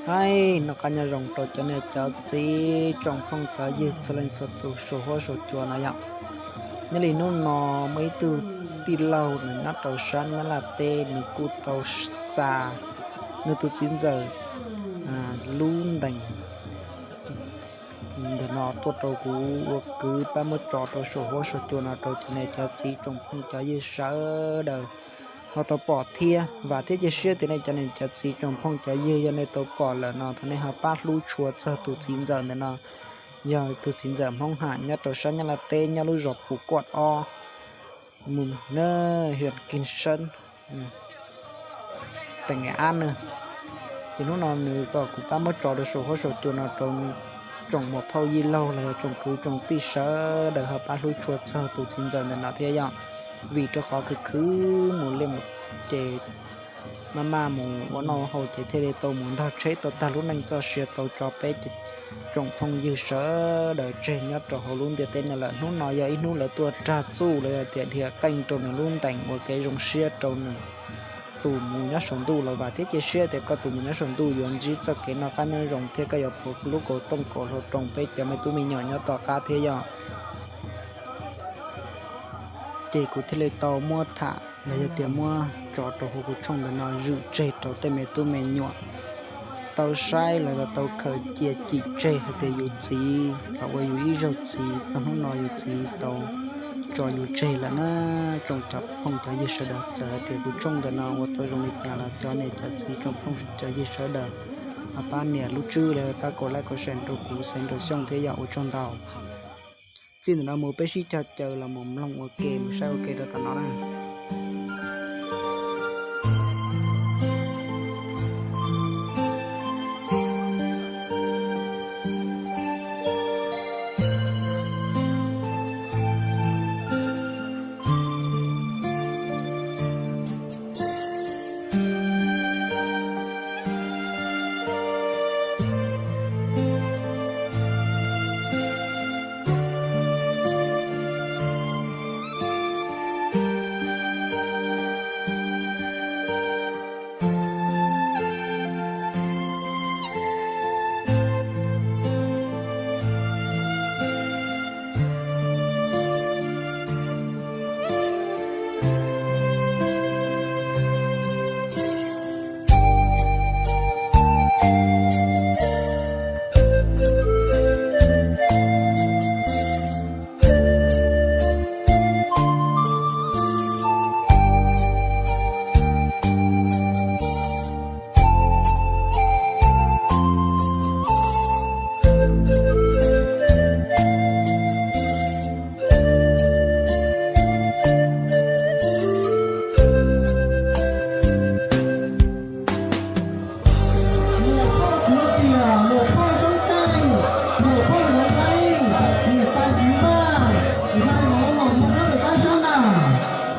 Hais noj qab nyob zoo rau cov niam cov txiv tsoom phooj cov ywg txhua leej txhua tus saum huab saum cua no yom. Nyob li hnub no muaj ib tug tij laug nws nyob rau sab Nyab Laj teb, nws kuj tau xa nws tus txiv ntxawm lub ntees ntawm no tuaj rau kuv ua kwv pab muab tso rau saum huab saum cua no rau cov niam cov txiv tsoom phooj cov ywg sawv daws ho tau pom thiab. Vam thiab cia siab tias nej cov niam cov txiv tsoom phooj cov ywg yog nej tau pom lawm no thov nej ho pab hlub tshua txog tus txiv ntxawm ntawm no. Yog tus txiv ntxawm Hmoob Ham nyob rau sab Nyab Laj teb nyob lub zos Pus Kuaj ob, mus na, huyện Kim Sơn, tỉnh Nghệ An na. Ces hnub no nws kom kuv pab muab tso rau saum huab saum cua no rau tsoom muam phauj yij laug los yog tsoom kwv tsoom tij sawv daws ho pab hlub tshua txog tus txiv ntxawm ntawm no thiab yom. Vim rau qhov khwv khwv mus liaj mus ces maj maj mus ua noj ua haus ces thiaj li tau mus ntog tsheb tau tag lub neej txoj sia tau tso peb tsoom phooj ywg sawv daws tseg nyob rau hauv lub ntiaj teb no lawm. Hnub no yog ib hnub lawv tuaj rag txuj los yog tias dhia qeej rau nws lub ntees ua kev zoo siab rau nws tus mus nyob saum ntuj los vam thiab cia siab tias koj tus mus nyob saum ntuj yuav ntsib txoj kev noj qab nyob zoo thiab koj yuav pom lub kaus tooj kaus hluas roos peb cov me tub me nyuam nyob tom qab thiab yom. Ces kuv thiaj li tau muab tham los yog tias muab tso rau hauv kuv tshooj ntawm no zwm tseg rau tej me tub me nyuam tau saib los yog tau khaws cia cim tseg hais tias yus txiv los ua yus ib zaug txiv txog hnub no yus txiv tau tso yus tseg lawm na. Tsoom cov phooj cov ywg sawv daws, txawm hais tias kuv tshooj ntawm no ua tau zoo li cas los cov niam cov txiv tsoom phooj cov ywg sawv daws ho pab nias lub tswb los pab kaum like kaum share rau kuv Xeev Nraug Xyooj thiab yom. Ua tsaug ntau. Txij ntawm no mus peb sib cog caw los mus mloog ua ke mus saib ua ke rau tom no na.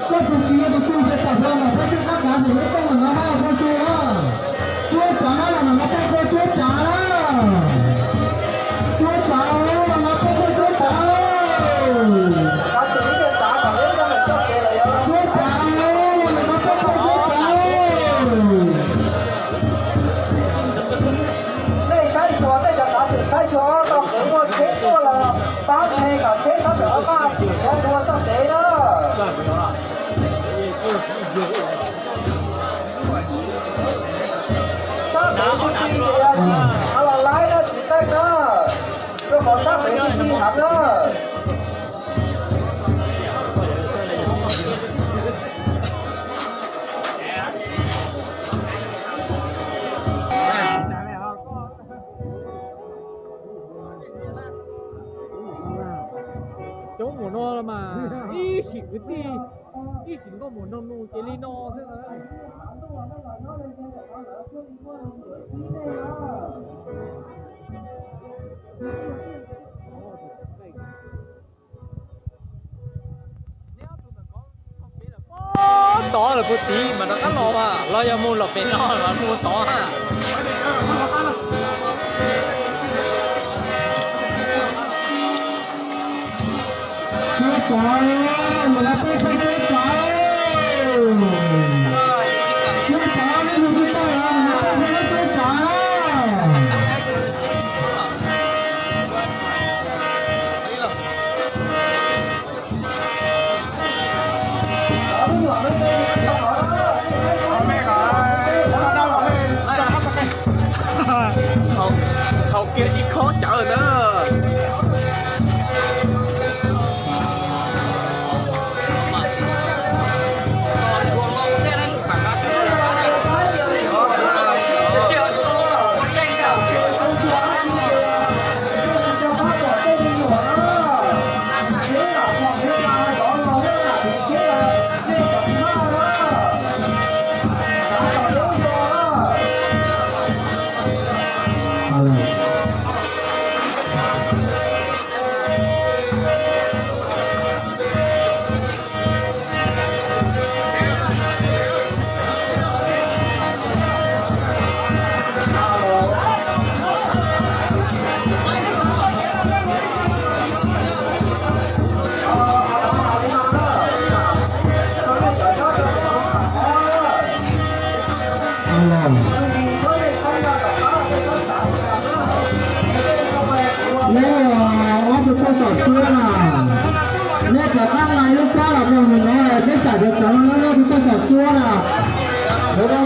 Koj tus txiv yog tus twg ces tam sim no peb sib qab kav ntawm lub rooj ntawm no mas ua tsu na. Cuab tsav na, los ntawm no peb koj cuab tsav na. Cuab tsav, los ntawm no peb koj cuab tsav. Cuab tsav, los ntawm no peb koj cuab tsav. Nej saib xyuas, nej cov txav xwm saib xyuas, tau kev muaj tsheb tuaj los pab tseg kom tsheb txhob tawm ob pab, tsis txhob ua txoj kev na. Sab pem tsis txi, ha los laib na, tsis teej na, rau qhov sab pem tsis txi heev na. Coob mus no mas ib sim kwv tij, ib sim nkauj mus nroog nus ces li no xwb na. Tod lawm puag tid mas rov qab los mas los yog mus los pem no mas mus tod na.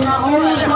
Hauv